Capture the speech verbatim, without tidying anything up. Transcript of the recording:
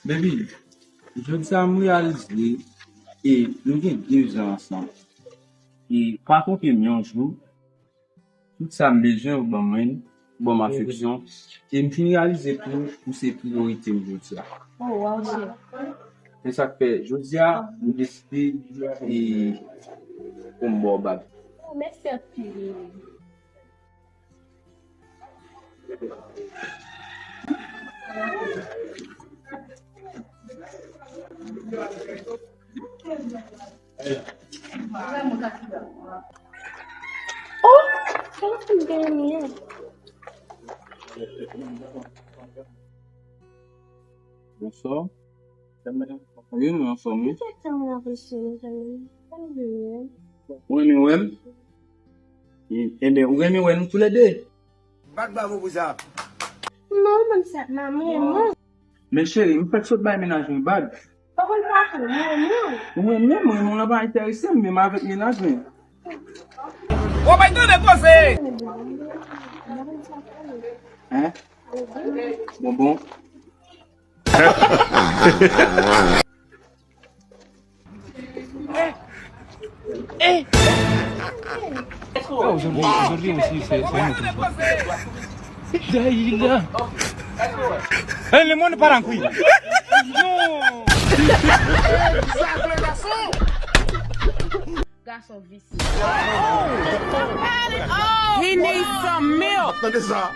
Baby, jodi a m reyalize e nou gen de zan ansanm. E pa twonpe m yon jou, tout sa m bezwen ou ban mwen, ou ban m afeksyon. E m fin reyalize tou ou se priyorite m jodi a. Oh, wow, cheri. Se sa k fè jodi a m deside e pou m ba w bag. Oh, mèsi anpil. Oh, sa va fè m genyen. Bonswa. Wi, mwen anfòm, wi. Ou renmen wè m? Enben, ou renmen wè nou toulède? Bat bravo pou sa. Non, mwen sa, manmi, non. Men cheri, m fèk sot bay mennaj mwen bag. Ou konn sa tou, mwen, non. Ou renmen mwen, mwen, mwen pa enterese m menm avèk mennaj mwen. Ou pa tande koze. Hein? Bonbon. Oh, aujourd'hui, aujourd'hui aussi, c'est c'est un autre jour. Dayila. Eh, le monde part en couille. Non. Gason visye. He needs some milk. Tande sa.